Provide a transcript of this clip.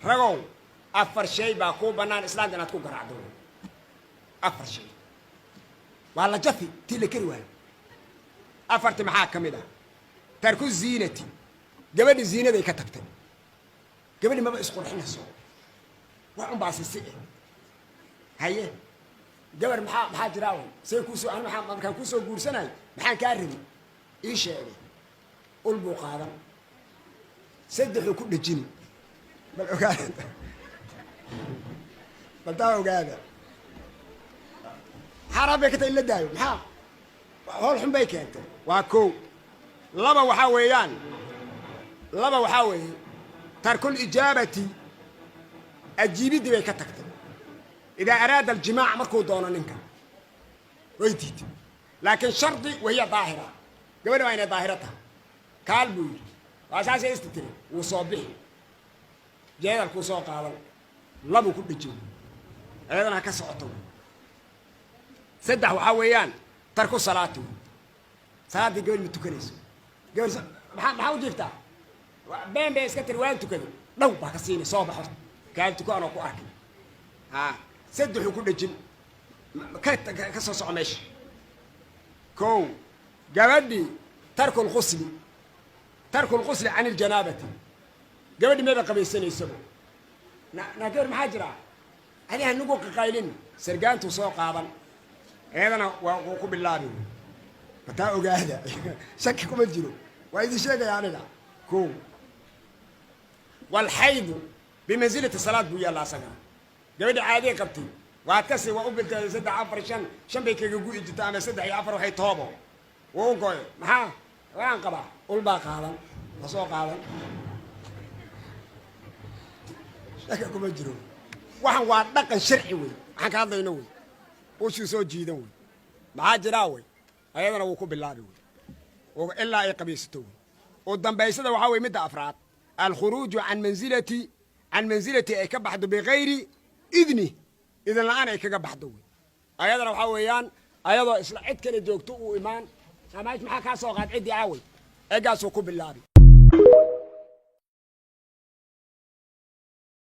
Ragow, afar shay baa kuu bannaan islaanta inaad ku garaacdo. Afar shay waa la jafi tii la keri waayo. Afarti maxaa ka mid ah? ترك الزينة, gabadhi ziinaday ka tagtay. Gabadhi maba isqurxinayso, wax un baa sisi eh. Haye gabar, maxaa jiraa? Un say kuusoo ani maxaa markaan kuusoo guursanayo maxaan kaa rabi? Ii sheegay. Ul buu qaadan, saddexuu ku dhejini. Bal ogaada, bal taa ogaada, xaaraan bay ka tahay in la daayo. Maxaa howl xun bay keentay? Waa kow. Laba waxaa weeyaan, laba waxaa weeye ترك الإجابة, ajiibiddii bay ka tagtay. إذا أراد الجماع, markuu doono ninka, way diiday, laakiin shardi وهي طاهرة, gabadha waa inay daahiro tahay. Kaal buu yidhi, waa saasay isti tiri. Wuu soo bixi, jeedalkuu soo qaadan, labuu ku dhejin, ayadana ha ka socoto. Saddex waxaa weeyaan ترك الصلاة wey. Salaaddii gabadh ma tukanayso. Gabadh maxaa u jiiftaa? Been bay iska tiri, waan tukaday. Dhow baa ka siinay, soo baxo, kaal tuko anoo ku arkay. Ha, saddexuu ku dhejin, ka soo soco meesha. Kow, gabadhii ترك الغسل, ترك الغسل عن الجنابة, gabadhii maba qabaysanaysabo. Na gabar, maxaa jira? Adi ha nagu qaqaylin. Sargaantuu soo qaadan, iyadana waa wuu ku bilaabi. Bataa ogaada, shaki kuma jiro, waa idin sheegaya aniga. Kow, والحيض بمنزلة الصلاة buu yaalla asagana. Gabadha caadiga qabtay waad kasi waa u biltay, saddex, afar, shan, shan bay kaga gu'i jirta, ama saddex iyo afar, waxay toobo wuu u goyo. Maxaa waan qabaa? Ul baa qaadan, la soo qaadan, shaka kuma jiro. Waxan waa dhaqan sharci wey, waxaan ka hadlayno wey. Ushuu soo jiidan wey. Maxaa jiraa wey? Ayadana wuu ku bilaabi wey ilaa ay qabaysato wey. U dambaysada waxaa wey midda afraad, الخروج عن منزلة, عن منزلة ay ka baxdo بغير إذن, idin la-aan ay kaga baxdo wey. Ayadana waxaa weeyaan ayadoo isla cid kale joogto uu imaan, ama maxaa kaa soo qaad ciddii aawey, egaasuu ku bilaabi.